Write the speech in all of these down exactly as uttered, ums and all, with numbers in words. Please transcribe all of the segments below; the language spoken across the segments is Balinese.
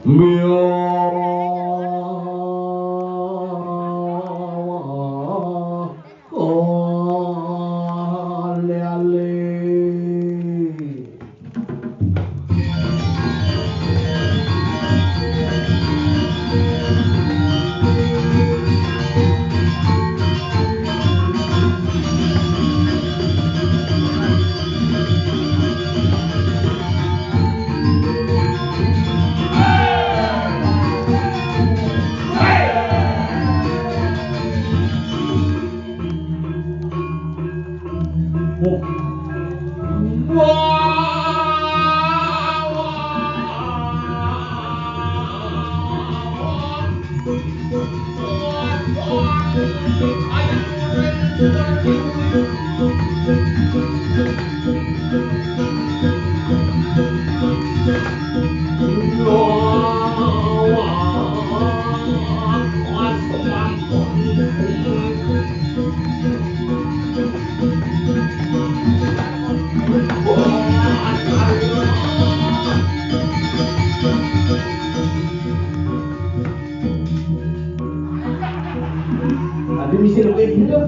Biara ale-ale. Ada misi lebih gitu.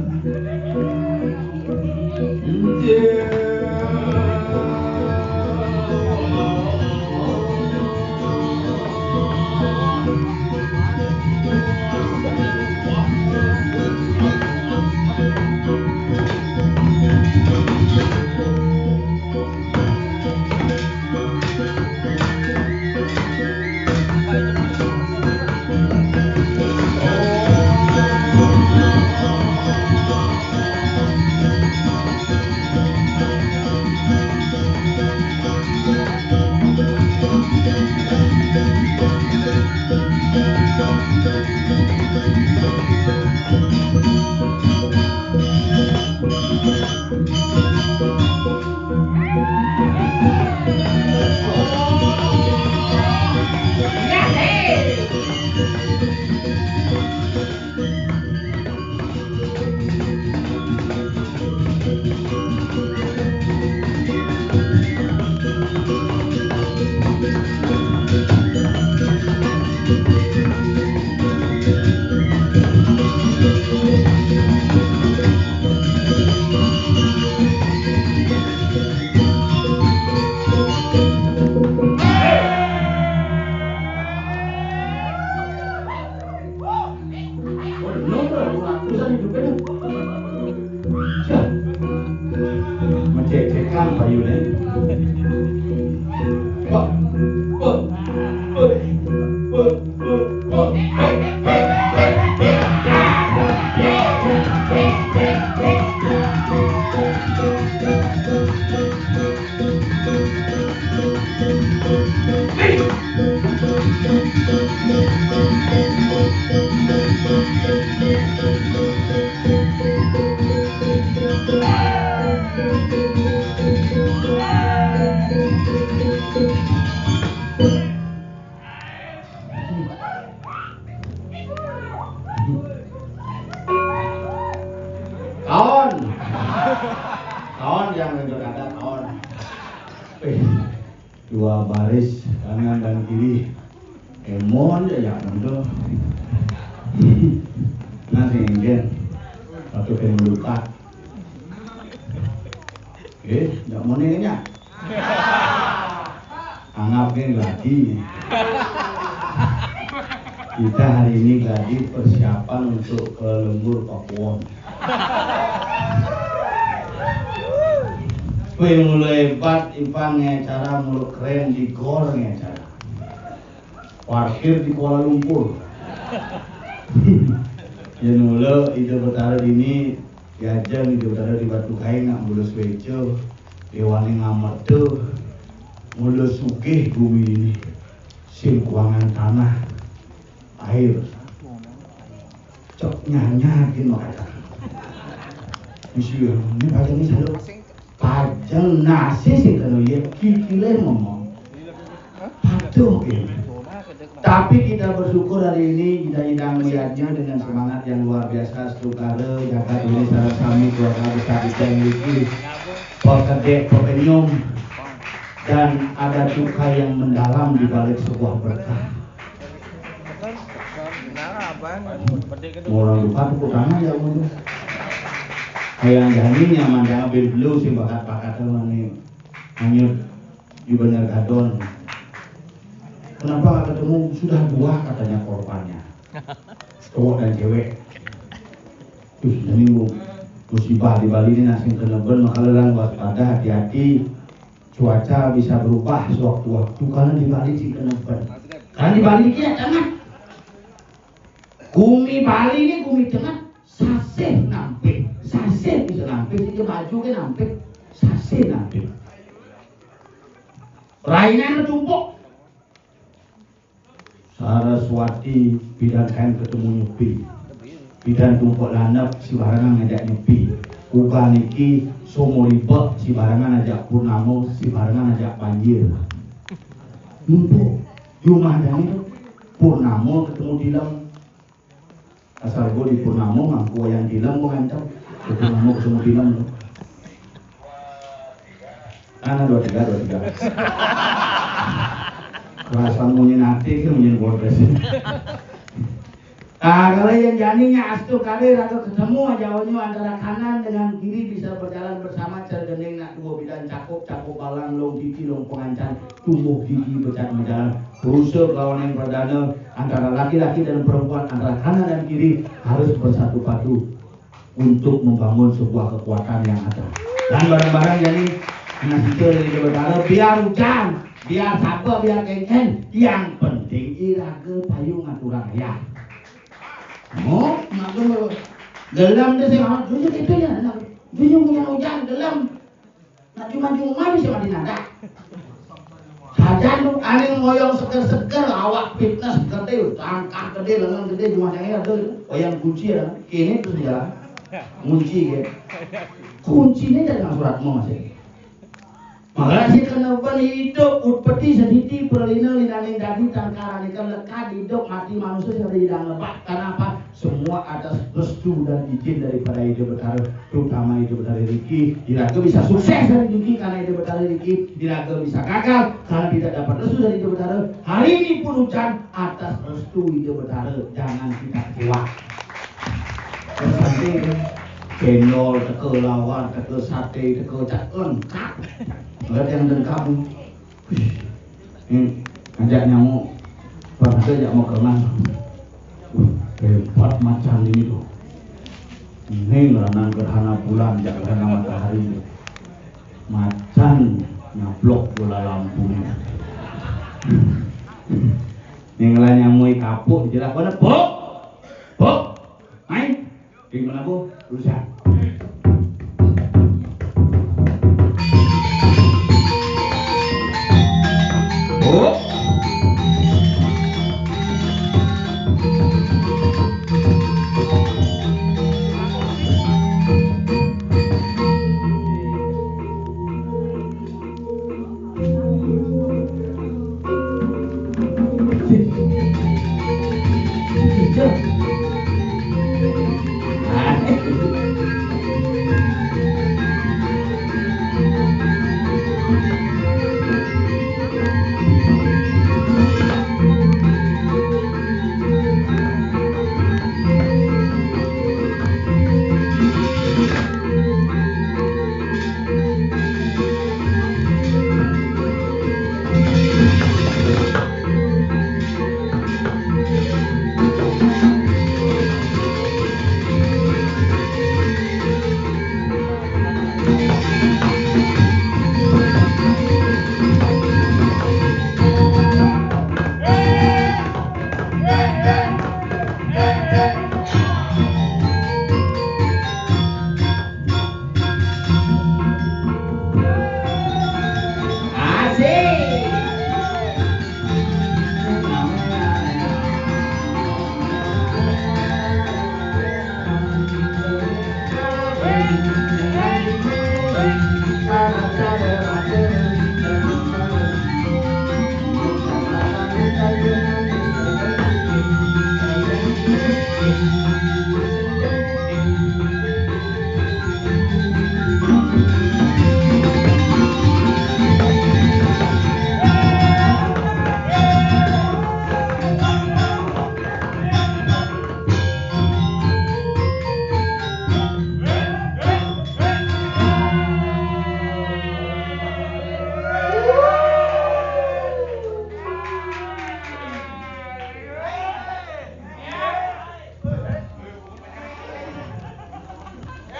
Mececekan payune. Wah, wah, wah, wah, wah, wah. Kaon. Kaon yang nunjuk ada kaon. Eh, dua baris kanan dan kiri. Emon ya, ya, betul. Nah, sing enggen. Satu pengen lupa. Eh, nggak mau nanya. Anggapnya lagi. Kita hari ini lagi persiapan untuk ke lembur Pakuwon. Kue mulai hebat, Ipan ngecara muluk keren di gor ngecara. Parkir di Kuala Lumpur. Yen mula Ida Betara dini, diajeng Ida Betara di Batu Kain nak mula sueca, dewane ngamerta, mula sugih bumi ini, sing kuangan tanah, air. Cok nyanya gin makata. Misi ini pajang ini selalu pajang nasi sing kena iya kikile ngomong. Patuh gin. Tapi kita bersyukur hari ini kita sedang melihatnya dengan semangat yang luar biasa, setungkara jagat ini sareng sami keluarga besar kita memiliki pekedek pekenyum dan ada duka yang mendalam di balik sebuah berkah. Orang lupa tepuk tangan ya, kamu tuh. Kayak jani nyaman jangan beli dulu sih bakat-bakat tuh nih. Hanyut di Banjar Gadon. Kenapa nggak ketemu? Sudah dua katanya korbannya. Cowok dan cewek. Terus ini musibah di Bali ini nasi kena ben, maka lelang waspada, hati-hati. Cuaca bisa berubah sewaktu-waktu karena di Bali sih kena ben. Karena di Bali dia jangan. Gumi Bali ini gumi tengah, sasih nampik, sasih bisa nampik, jadi maju ke nampik, sasih nampik. Rainan tumpuk. Saraswati bidan kain ketemu Nyepi. Bidan tumpuk lanep si barangan ngajak Nyepi. Uga niki somo ribek si barangan ajak Purnamo, si barangan ajak banjir. Tumpuk. Jumah dani Purnamo ketemu Dilem. Asal gua di Purnamo mangku wayang Dilem gua ngancam. Di Purnamo ketemu Dilem. Ana dua tiga, dua tiga. Perasaan munyi nanti ke munyi bordes. Ah, kalau yang janinya astu kali raga ketemu aja onyo antara kanan dengan kiri bisa berjalan bersama cergening nak dua bidan cakup, cakup balang, long gigi, long pengancan, tumbuh gigi, becat majalan. Rusa kelawan yang perdana antara laki-laki dan perempuan, antara kanan dan kiri harus bersatu padu untuk membangun sebuah kekuatan yang ada. Dan barang-barang jadi nasib dari Ida Betara, biar hujan, biar sapa, biar kengken, yang penting iraga payu ngaturang ayah. Oh, mak dulu. Dalam dia saya, dulu itu ya, dulu punya hujan, dalam. Nah, cuma-cuma bisa mati nada. Sajan tu, aning moyong seger-seger, awak fitness gede, langkah gede, lengan gede, cuma saya ada. Wayang kunci ya, kini terus jalan. Kunci ya. Kuncinya jangan surat mau masih. Makanya sih kena ban hidup, utpeti sediti, perlina, linaning dadi, tangkaranika lekad, hidup, mati manusia, sampai hilang lebak. Karena apa? Semua atas restu dan izin daripada Ida Betara, terutama Ida Betara Riki. Iraga bisa sukses dari Riki karena Ida Betara Riki. Iraga bisa gagal karena tidak dapat restu dari Ida Betara. Hari ini pun hujan atas restu Ida Betara. Jangan kita kecewa. Terus nanti cendol, teka lawar, teka sate, teka cak lengkap. Lihat yang lengkap. Wih, ini ngajak nyamuk. Pas ada ajak mau kerengan. Wih, hebat macan ini tuh. Ini ngerenang gerhana bulan, jak gerhana matahari. Macan nyablok bola lampunya. Yang lain nyamuk kapuk, dijerak mana? Bok! Bok! Main! Di mana, Bu? Rusak. Oh.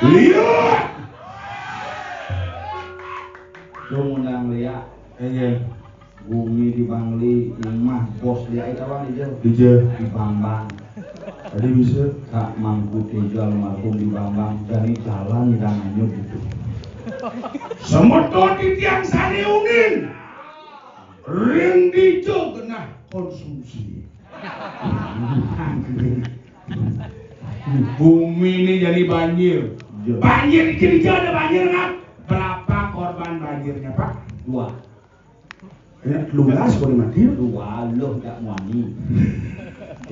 Liak. Lu ngundang liak. Iya. Bumi di Bangli, imah bos liak itu, Bang, di jero. Di jero. Di Bambang. Tadi bisa. Kak Mangku Tejo almarhum di Bambang, jani jalan nyidang anyut gitu. Semeton titiang sané unin. Ring dija genah konsumsi. Bumi ini jadi banjir. Iya. Banjir, di dija ada banjir, Ngap? Berapa korban banjirnya, Pak? Dua. Ya, lulas kok mati. Dua, loh, nggak muani.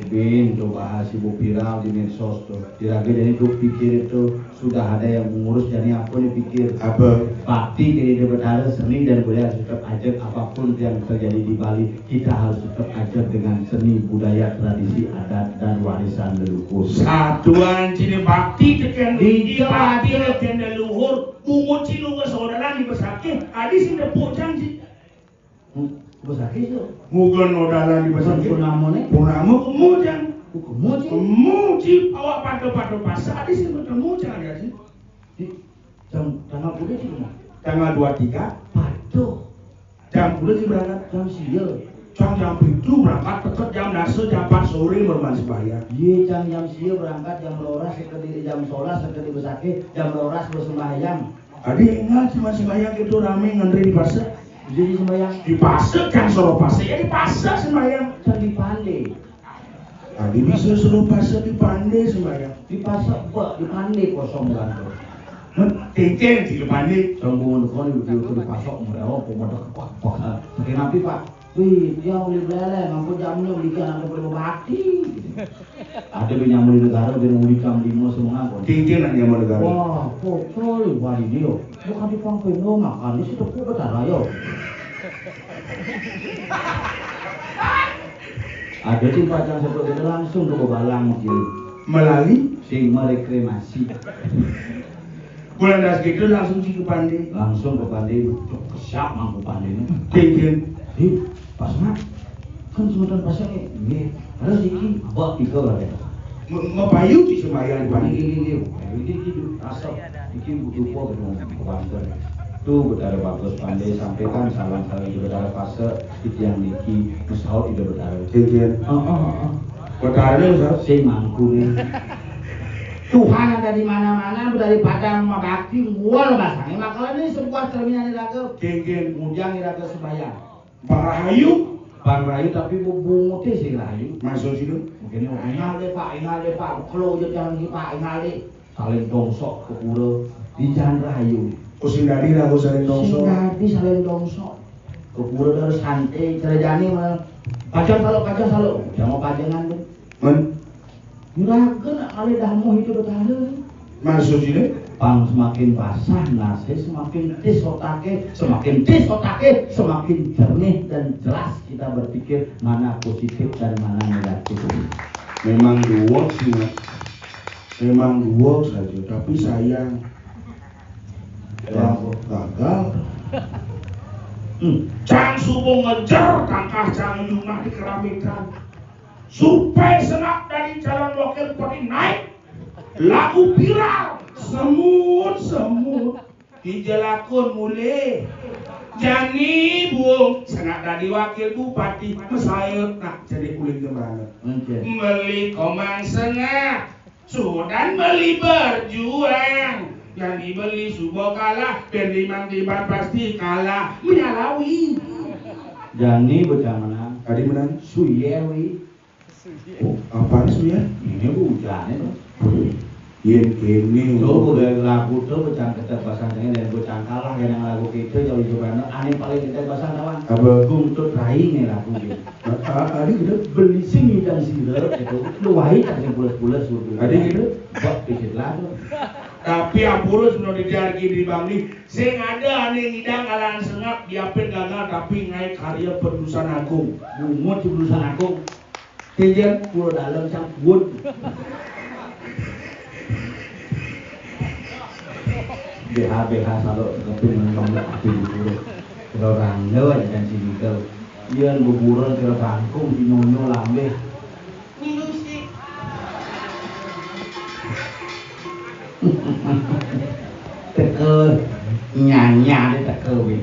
Bin, coba si bu viral di medsos tuh. Kira-kira jadi tuh pikir itu sudah ada yang mengurus, jadi apa nih pikir? Apa? Bakti jadi Ida Betara, seni dan budaya harus tetap ajak, apapun yang terjadi di Bali, kita harus tetap ajak dengan seni, budaya, tradisi, adat, dan warisan leluhur. Satuan cini bakti tekén di bakti tekén leluhur, bungut cini nunggu saudara di besakih, adi sing tepuk janji. Hmm, besakih itu. Muga nodalan di besakih. Purnamané? Purnama kemu jang. Oh, kemu, Cing. Kemu, Cing. Awak pada-pada pasar, adi sing ketemu jang, ya, Cing. Di jam tanggal berapa sih, Bang? Tanggal dua tiga. Paduh. Jam puluh sih berangkat. Jam sia. Jam, jam pitu berangkat, teket jam dasa, jam empat sore merman sembahyang. Iya, jam, jam sia berangkat, jam rolas sekediri, jam solas sekediri besakih, jam rolas bersembahyang. Tadi ingat cuma sembahyang itu ramé ngantri di pasar. Jadi sembahyang. Di pasar kan soro pasar, ya di pasar sembahyang. Kan di Pandé. Tadi bisa soro pasar di Pandé sembahyang. Di pasar, Pak, di Pandé kosong banget. Hah? Kéngkén di Pandé. Sombong kon di, di, di pasar, mau apa, mau dekat, Pak, Pak. Pakai napi, Pak? Wih, dia uli belele, mampu jam enam, di jalan ke Purwobakti. Ada bi nyamu di negara, dia uli jam lima semua, kon. Cincin nang nyamu negara. Wah, kocol, wah, di dia. Bukan di Pangpéndo, makan di situ, kok betara, yo. Ada sing pacang seperti itu langsung ke bebalang, gitu. Melalui? Sing mereklamasi. Bulan das gitu langsung sih ke Pandé. Langsung ke Pandé, cuk, kesiap mangku Pandé ini. Cincin. Ih, pas mat. Kan semeton pasang ya. Nggih. Terus iki, abak tiga lah ya. Me-, mepayu di sembahyang di Pandé. Nggih, nggih, nggih. Nggih, nggih, nggih. Asal. Iki butuh apa gitu, ke Banten. Tuh, Betara bagus Pandé, sampaikan salam-salam di Betara Pasé, di tiang niki, mesaut di Betara. Cincin. Heeh, heeh. Betara ini, Ustaz? Sing mangku nih. Tuhan ada di mana-mana, dari Padang mabakti, wal basangnya. Makanya ini sebuah cerminan iraga. Cincin. Ngujang iraga sembahyang. Pak Rahayu. Pak Rahayu, tapi bu-, bunguté sing rahayu. Maksud sih, Dun? Mungkin, "Ingal deh, Pak, ingal deh, Pak. Kalau udah jangan sih, Pak, ingal deh." Saling dongsok ke pura di jalan rahayu. Oh, sing dadi lagu saling dongsok. Sing dadi saling dongsok. Ke pura terus santai, cerejane mah. Pajang saluk, pajang saluk. Jangan pajangan, Dun. Men? Juragan nak kali dah mau hidup bertahan. Maksudnya? Pang semakin basah nasi, semakin tis otaknya, semakin tis otaknya, semakin jernih dan jelas kita berpikir mana positif dan mana negatif. Memang dua sih, Mat. Memang dua saja, tapi sayang. Ya, gagal. Hmm. Cang subuh ngejer, tangkah cang nyumah di keramikan. Survei senak dari calon wakil podi naik. Lagu viral, semut, semut. Dijelakun mulih. Jani buung, senak dadi wakil bupati, mesayut nak jadi uling gemrana. Oke. Meli komang sengah, sudan meli berjuang. Jani beli subo kalah, ben limang tiban pasti kalah. Menyalawi. Jani bocah menang. Tadi menang. Suyewi. Oh, apaan sih ya? Ini bu ujané tuh. Yén kéné. Lo udah lagu tuh bocah ketek basang dengan dan bocah kalah yang lagu kita jauh juga ané paling ketek basang kawan. Apa? Gung tuh rai nih lagu gitu. Ah, ah, tadi gitu. Beli sing nyidang sira gitu. Lu wae tak sing pules-pules gitu. Tadi gitu. Bak dikit lagu. Tapi ampura sebelum dijargi di Bangli, sing ada ané ngidang alang sengak diapin gagal tapi ngai karya penulisan agung. Bungut di penulisan agung. Kéjén pura dalem cang kuwun. B H B H saluk keping nang ati kuwun. Kira rangga aja kan si Miguel. Yén beburon kira bangkung di nyonyo lambé. Ngilu sih. Teka nyanya dia teka weh.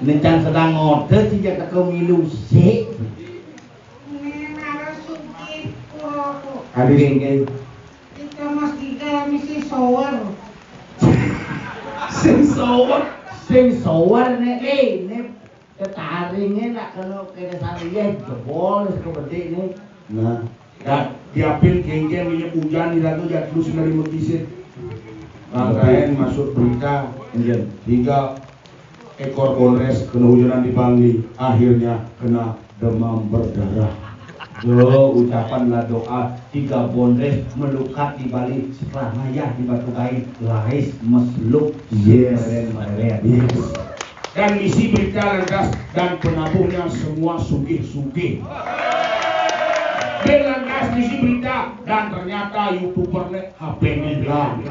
Ni can sedang ngode sing teka milu sik. Ni mara sugih pura. Adi sing ke. Kita Mas Giga misi sower. Sing sower. Sing sower ni, eh, ni ketaringe nak kena kena sarieh jebol ke bedik ni. Nah, dah diapin genggen minyak hujan di lagu jatuh sekali mekisik. Bang Kain masuk berita, kemudian tiga ekor bonres kena hujanan di Bangli, akhirnya kena demam berdarah. Yo, ucapan lah doa tiga bonres melukat di Bali setelah ngayah di Batu Kain, lais meseluk. Yes. Meren-meren. Yes. Dan misi berita lantas dan penabuhnya semua sugih-sugih. Dan lantas misi berita dan ternyata youtuber ni H P ni bilang.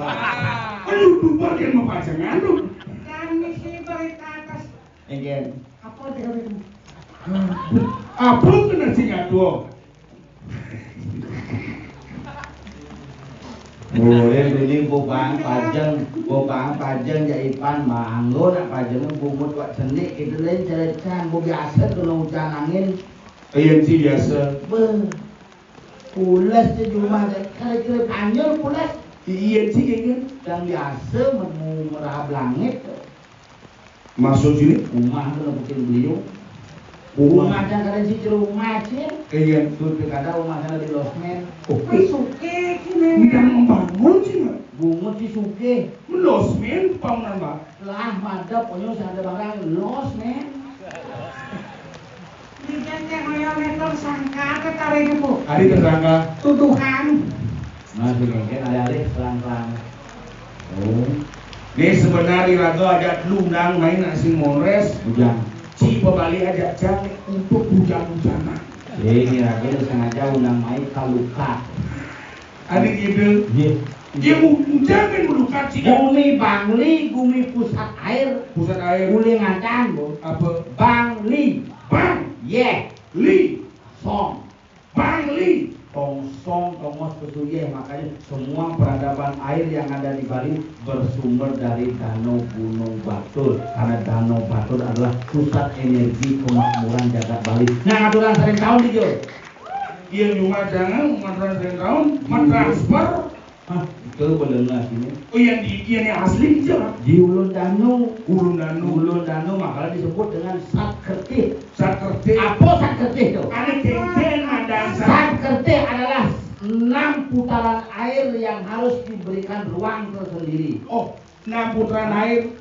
Kan youtuber dia mau pajangan tu. Dan misi berita atas. Enggak. Apa dia kata tu? Apa kena singa tu? Boleh dulu bubang pajeng, bubang pajeng jaipan manggo nak pajeng bungut wak senik itu lain cerecan bu biasa kena hujan angin. Iya si biasa. Beh. Pulas je jumah je. Kalau kira panjang pulas. Iya si ini. Yang biasa memu merahap langit. Masuk sini. Rumah tu nak bikin beliau. Rumah. Rumah yang kalian sih rumah sih. Iya. Tu tu kada rumah sana di losmen. Oh. Masuk ke kini. Yang membangun sih. Bungut si suke. Losmen bangunan bang. Lah madep punya sana barang losmen. Di jajah ngoyong itu sangka apa tarik itu? Hari tersangka. Tuduhan. Nah, sini kan ada alih pelan-pelan. Oh. Ni sebenarnya raga ajak lu undang main nak sing monres. Bujang. Ci pebalik ajak cang untuk bujang-bujangan. Ini raga sengaja undang main kaluka. Ada gitu. Iya. Dia mu- bujang kan melukat sih. Bumi Bangli, bumi pusat air. Pusat air. Boleh ngacan, Bu. Apa? Bangli. Bang. Yeh. Li. Song. Bangli. Tongsong, tongos, pesuyeh. Makanya semua peradaban air yang ada di Bali bersumber dari Danau Gunung Batur. Karena Danau Batur adalah pusat energi kemakmuran jagat Bali. Nah, aturan sering tahun di Jo. Iya, cuma jangan umat sering tahun mentransfer. Hah, itu bener sini. Oh, yang di yang asli aja. Di Ulun Danu. Ulun Danu. Ulun Danu makanya disebut dengan Sat Kertih. Sat Kertih. Apa Sat Kertih tu? Ada kenten ada Sat Kertih adalah enam putaran air yang harus diberikan ruang tersendiri. Oh, enam putaran air.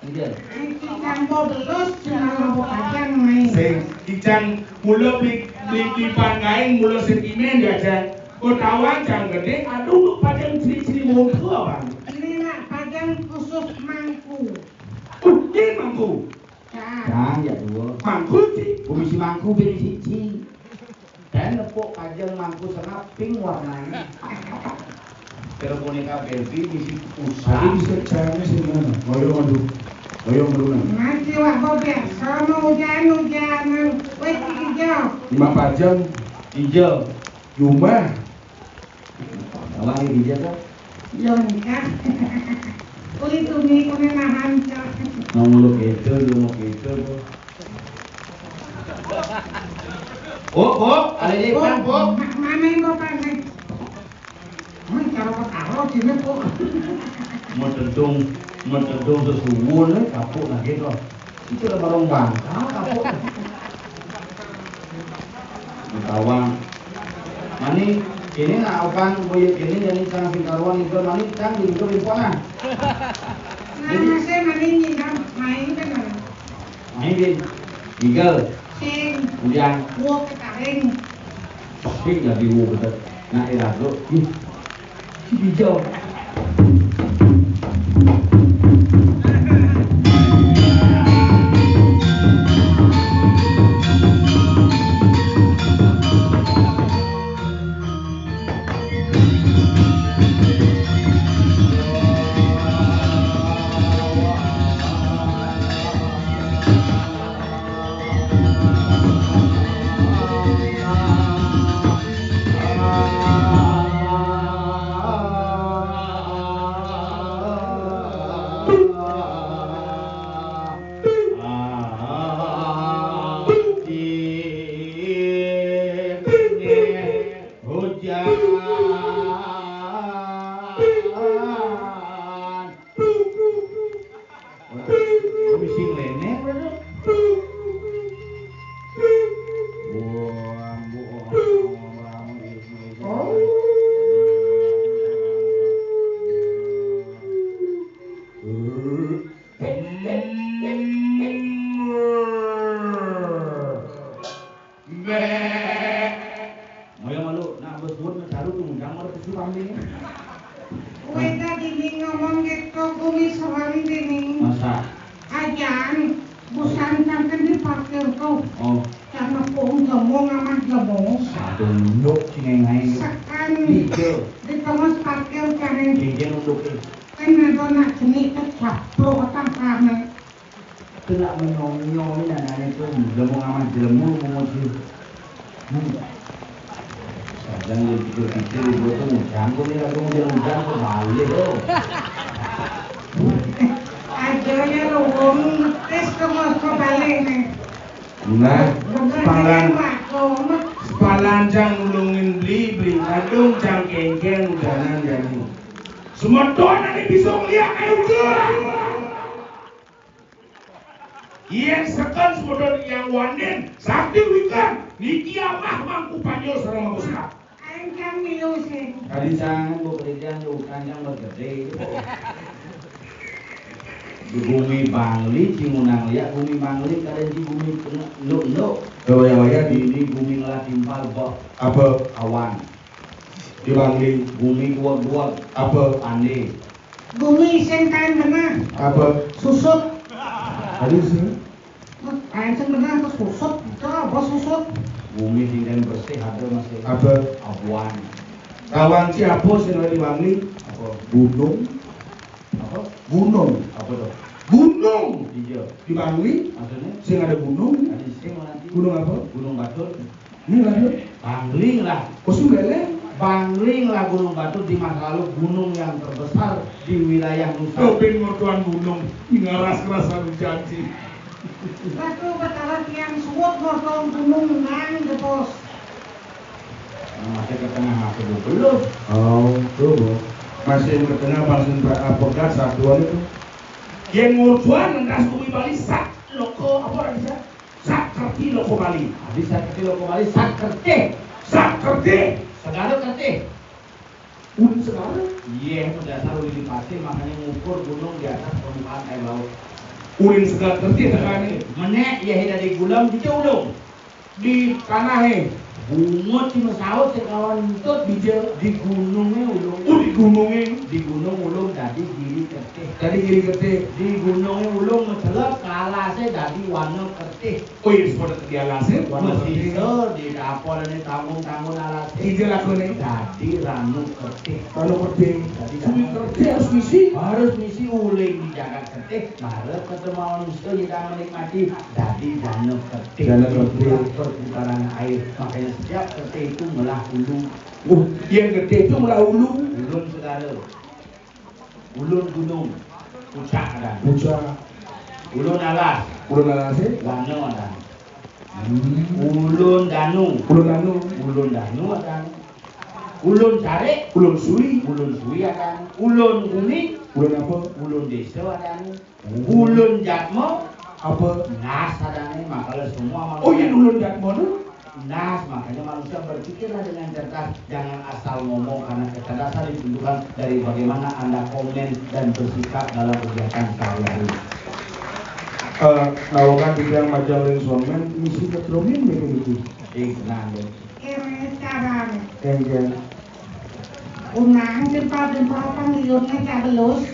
Iya. Iki kan mau belus cuma mau pakai main. Sing, icang mula beli beli beli pangkain mula sentimen ya cang. Kau tahu cang gede, aduh lu pakai ciri-ciri muka bang. Ini nak pakai khusus mangku. Uh, ini mangku. Cang ya dua. Mangku sih. Komisi mangku beri siji. Dan nepuk pajeng mangku sengap pink warnanya. Kira boneka Barbie misi pulsa. Tadi bisa caranya sih gimana? Ngoyong aduh. Ngoyong aduh nah. Nanti wak bober sama hujan-hujanan. Wes hijau. Lima pajeng. Hijau. Jumah. Apa lagi hijau kan? Iya nikah. Kulit umi kuning nahan cok. Mau meluk itu, lu mau itu tuh. Bu, Bu, ada di depan, Bu. Mana yang bapak nih? Hmm, kalau ketaruh sini, Bu. Mau tedung, mau tedung sesuwun, eh, kapuk lagi tuh. Itu udah barong bangka, kapuk. Tawang. Mani, ini nak apa? Boyok ini jadi cang singkaruan itu mani cang di itu di mana? Nah, saya mani nyingkam main kan mana? Main di Eagle. Sing. Kemudian. Wok ketaring. Sing jadi wok betul. Nak irago. Ih. Si hijau. Moyo malu nak bos buat mecaru tuh ngundang orang kecil kambing. Wéda dini ngomong gitu, gumi sowan dini. Masa? Ajan, busan kan di parkir tuh. Oh. Karena pun ngomong sama ngomong. Satu nduk cingengai. Sekan. Tiga. Di tengah parkir kan. Tiga nduk. Kan ada nak jenik kecaplok tangkane. Kena menyong-nyong ini anaknya tuh, jelemu amat jelemu mau sih. Hmm. Kadang dia pikir-pikir, gue tuh ngujang, gue nih lagu ngujang-ngujang, gue balik loh. Aja ya lu, wong ngetes ke Moskow balik nih. Nah, sepalan, sepalan jang nulungin beli, beli kadung jang kengkeng udanan jani. Semeton ane bisa ngeliat ayo udah. Yen seken semeton yang wanin, sakti wikan, niki amah mangku panjul sareng mangku sehat. Ancang miusin. Tadi jangan bu kerjaan lu, kanjang bergede. Di bumi Bangli, Cimunang liak bumi Bangli, kadang di bumi enduk-enduk. Waya-waya di ini bumi ngelah timpal bok. Apa? Awan. Di Bangli. Bumi guwag-guwag. Apa? Ande. Bumi sing kain benah. Apa? Susut. Tadi sih. Kain sing benah terus susut. Itu apa susut? Bumi sing kain bersih ada masih. Apa? Awan. Kawan siapa sing ada di Bangli? Apa? Gunung. Apa? Gunung. Apa tuh? Gunung. Iya. Di Bangli. Maksudnya? Sing ada gunung. Ada sing nanti. Gunung apa? Gunung Batur. Ini lah, Bangling lah. Oh, Sumbelang. Bangling lah Gunung Batur di masa lalu gunung yang terbesar di wilayah Nusa. Kau ben mertuan gunung, ngaras-ngerasan janji. Batu Betara tiang suwut ngortong gunung nang gepos. Nah, masih ke tengah masih belum. Oh, tuh, Bu. Masih ke tengah masih pegat satuan itu. Yang ngurtuan ngeras bumi Bali sak loko apa orang bisa? Sak kerti loko Bali. Habis sak kerti loko Bali, sak kerti. Sak kerti. Segara kerti. Ulin segara? Iya, itu dasar ulin di pasir, makanya ngukur gunung di atas permukaan air laut. Ulin segara kerti tekan ini. Menek, ya, dari gulung, kita ulung. Di tanah, eh. Bungut cuma saut sekawan entut di, di gunungnya ulung. Oh, di gunungnya. Di gunung ulung, tadi giri kerti. Tadi giri kerti. Di gunungnya ulung, mencelep, kalasnya, tadi warna kerti. Oh iya, seperti di alasnya, warna sisa, di dapur ini tamun-tamun alasnya. Hijau lakunya. Tadi ranu kerti. Ranu kerti. Tadi ranu kerti harus misi. Harus misi uling di jagat kerti. Mara ketemu manusia kita menikmati. Tadi dana kerti. Dana kerti. Perputaran air. Makanya setiap kerti itu melah ulu. Oh, yang kerti itu melah ulu. Ulun segala. Ulun gunung, pucak adan. Pucak. Ulun alas. Ulun alas, eh? Wana adan. Hmm. Ulun danu. Ulun danu. Ulun danu adan. Ulun carik. Ulun sui. Ulun sui adan. Ulun gumi. Ulun apa? Ulun desa adan. Ulun jatma. Apa? Nas adane, makanya semua manusia. Oh, yang ulun jatma tu? Nas, makanya manusia berpikirlah dengan cerdas, jangan asal ngomong, karena kecerdasan ditentukan dari bagaimana Anda komen dan bersikap dalam kegiatan sehari-hari. Eh, nawakan tiga macam instrumen, misi ketromin, ya, begitu. Eh, tenang, deh. Ini caranya. Yang, yang. Unang jempol-jempol pang liurne cak belus.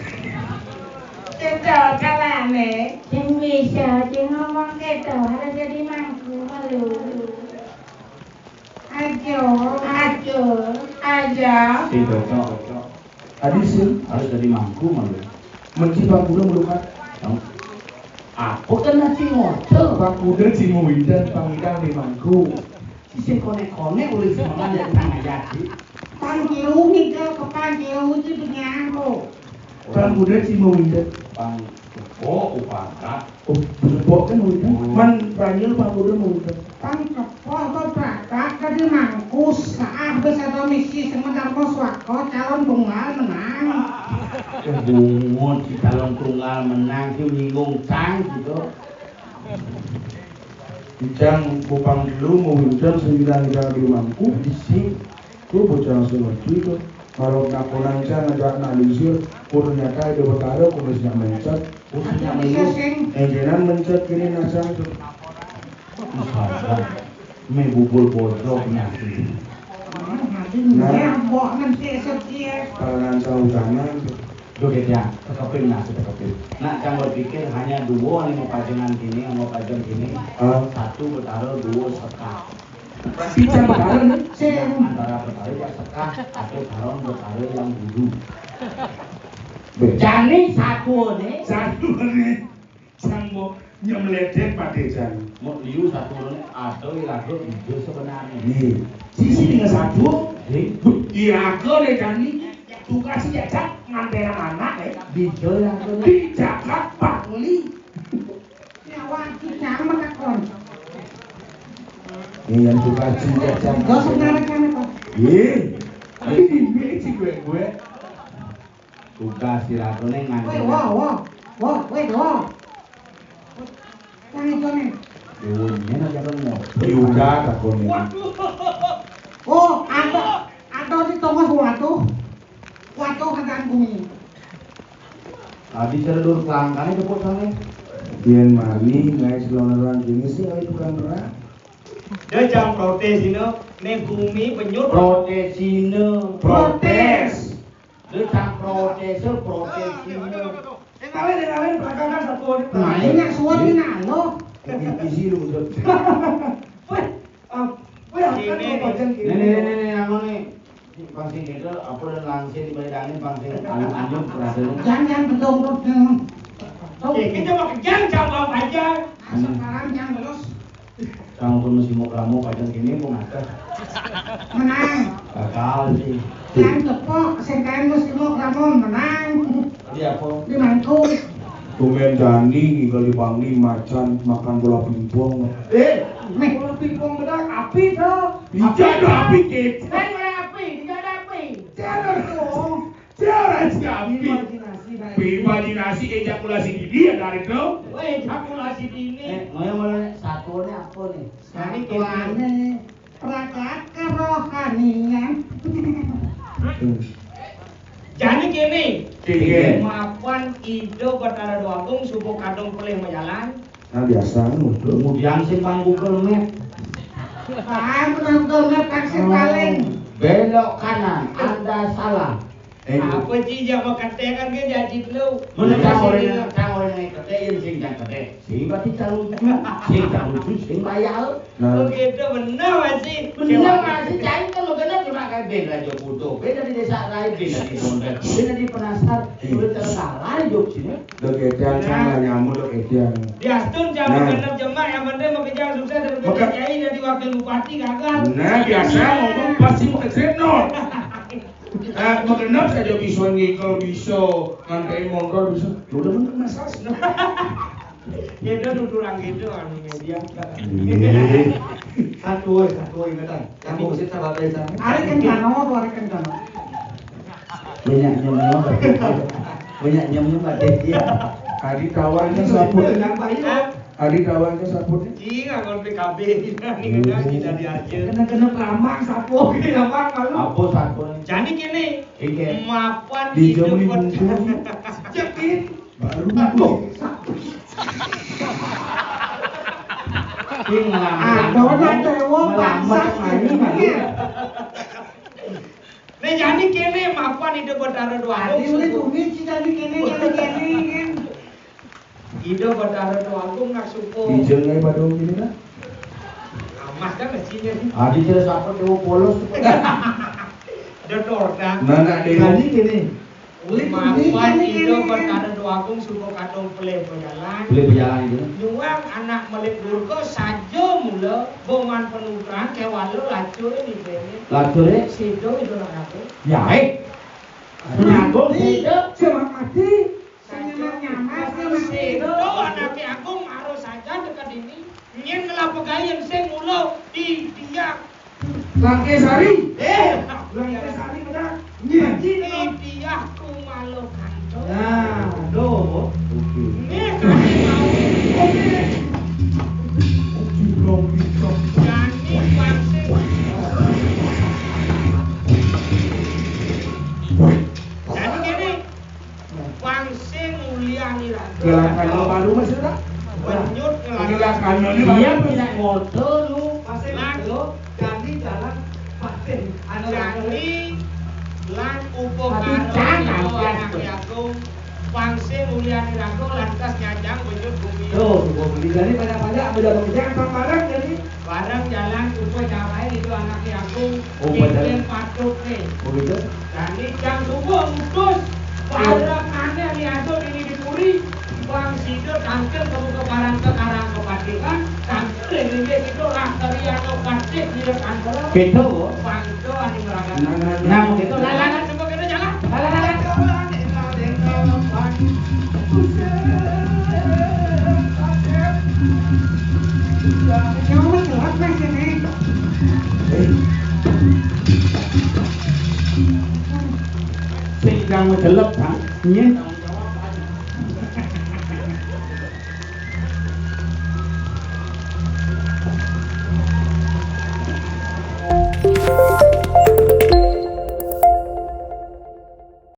Cedok kalane. Sing bisa, sing ngomong ketok, harus jadi mangku melu. Ajo, ajo, aja. Sing cocok, cocok. Tadi sih. Harus jadi mangku melu. Menci pangkuda melukat. Aku kena cing ngocel. Pangkuda cing windan pangidang di mangku. Sing konek-konek ulih semangat dari tanah jadi. Pangkiu ngiga ke pangkiu itu penyangko. Pangkuda cing mau winda. Pang kepo upangkat. Oh, kepo kan winda. Hmm. Man panggil pangkuda mau winda. Pang kepo apa prakat tadi mangkus saah bes atau misi sementar mau swako calon tunggal menang. Eh, bungut si calon tunggal menang si nyinggung cang gitu. Ijang kupang telu mawinten sembilan jam di mangku bisi. Ku bocah langsung ngerti tu. Kalau nakonan cang ngajak analisir, ku ternyata ada betara ku mesti nak mencet. Ku mesti nak mencet. Enjenan mencet kini nasang tu. Mé bubul bojog nasi. Nah, mbok nanti sedih. Paranan utama. Duh, Gedang, tekeping nasi tekeping. Nak cang berpikir hanya dua nih mau pajengan gini, mau pajeng gini. Ah. Satu Betara, dua Sekar. Pasti cang Betara nih. Antara Betara ya Sekar, atau Tarong Betara yang dulu. Jani satu nih. Satu nih. Sang mbok nyemledek padé jan. Mbok liu satu nih, ada iraga bija sebenarnya. Nih, sisi dengan satu. Nih. Iraga nih jani, tugas si jajak nganteran anak nih. Bija iraga nih. Di jagat Bangli. Nyawa iki nyaman takon. Nih yang tugas si jajak. Dos sebenarnya kan apa? Ih, ini di sini gue gue. Tugas iraga ning. Woi, wo, wo. Wo, woi, wo. Nang ijone. Dewa nyen aja kan ngopo. Yuda takone. Waduh. Oh, ada, ada di tongos watu. Watu hadan bumi. Tadi cara dur kelangkane cepot sana. Yen mani, guys, lawan gini sih, ayo tukang berat. Dia jam protes ini, ning bumi benyut. Protes ini. Protes. Lu cak protes, protes ini. Sing kawin, sing kawin, belakangan satu. Nah, ini nak suwun ini nalo. Iki isi lu, Dut. Weh, ah, weh, aku kan mau bojong gini. Nih, nih, nih, nih, yang mana nih? Pasti gitu, apa dan langsir di balik angin, pasti anyup-anyup rasanya. Jangan, jangan, betul, betul. Oke, kita mau kejar, jawab aja. Nah, sekarang yang terus. Sampun mesti mau kamu pajang gini, mau ngaca. Menang. Gagal sih. Yang tepok, sing kain mesti mau kamu menang. Tadi apa? Di mangkuk. Tumben Dani kali Bangli macan makan bola pingpong. Eh, bola pingpong bedak api tuh. Iya, ada api, Kit. Kan ada api, tidak ada api. Jangan dong. Cara si api. Imajinasi, nah, imajinasi, ejakulasi di dia dari tuh. Weh, ejakulasi dini. Eh, ngoyo mulai satuannya apa nih? Satuannya prakaka rohanian. Jadi gini, mapan Ida Batara Dwagung subuh kadung pelih majalan. Nah, biasa ngono. Kemudian simpang Google Map. Paham, Google Map taksi paling. Belok kanan, Anda salah. Eh, apa sih, ya, mau ketekan ke jadi dulu. Mana cang orang, cang orang yang ketek, yang sing cang ketek. Sing berarti cang lucu, sing cang lucu, sing bayar. Nah. Begitu benar masih. Benar masih, cang kan mau kenal cuma kayak band Raja Kudo, band dari desa lain, band dari Bondan, band dari Penasar, udah tersalah hidup sini. Dok Edian kan lah nyamuk Dok Edian. Diastun jam genep jemak, yang penting mau kejar sukses dari Maka- Kiai dari wakil bupati gagal. Nah, biasa ngomong pasti mau ke Zeno. Eh, mau genep saja bisa ngikel, bisa nganterin motor, bisa. Ya udah bener, Mas. Ya udah, tuturan gitu, anu media. Iya. Satu, satu ingetan. Yang mau sih sahabat dari sana. Ari kencana, apa ari kencana? Banyak nyem-nyem, banyak nyem-nyem, ada dia. Tadi tawarnya sapu. Yang baik. Tadi tawarnya sapu. Iya, kalau P K B ini kan kita diajar. Kena-kena lambang sapu, lambang malu. Apa sapu? Jadi gini, Oke. Mapan di hidup jam lima puluh. Cekin. Baru. Aduh. Sing ngelamun. Adonan dewa ngelamun paksa ini, ini. Nih, jadi kene mapan Ida Batara Dwagung. Tadi udah subuh. Tumi sih tadi kene, kene, kene, kan. Ida Batara Dwagung nak supo. Dijeng ae padha ngene ta? Amat kan mestinya. Adi kira sapa dewa polos. Ada torda. Nah, nak dewa. Tadi kene. Mapan Ida Batara Dwagung supo kadung pelih pejalan. Pelih pejalan itu. Nyuwang anak melik durga saja mula boman penutrang kewala lacur ini kene. Lacur, eh? Sido itu nak aku. Ya, eh. Agung, Sido. Selamat mati. Sing nyamat-nyamat, sing mati. Sido anake Agung harus saja dekat ini. Nyen ngelapa gayen sing mula di dia. Langkesari. Eh, Langkesari benar. Nyen. Di dia kumalo kanto. Nah, do. Oke. Nih, kasih tahu. Oke. Oke, bro, bro. Jani pasti. Jadi gini, Wangse mulyani raga. Gerakan baru, Mas, ya, tak? Benyut ngelakoni. Gerakan ini. Dia tidak ngodo lu. Masih lagi. Jalan Paten. Anu Jani lan upakara Aduh, jangan, itu ya. Anak Agung. Pang sing mulyani raga lantas nyajang bejut bumi. Tuh, gua beli. Jadi banyak-banyak udah mengejar pang bareng jadi. Bareng jalan upakarané itu Anak Agung. Upakara. Pimpin patut nih. Begitu. Jani jang subuh ngutus para kané liatur ini di puri. Bang sida tangkil kebuka parang kekarang kepatihan. Tangkil ini kita lah kalian kepatih di depan. Gitu. Bang itu anu merangkak. Nah, nah, nah. Nah, begitu. Lah, lah, lah, coba kita jalan. Lah, lah, lah, lah. Jauh jelas, Mas, ini. Sing kang mejelep, Bang. Nggih.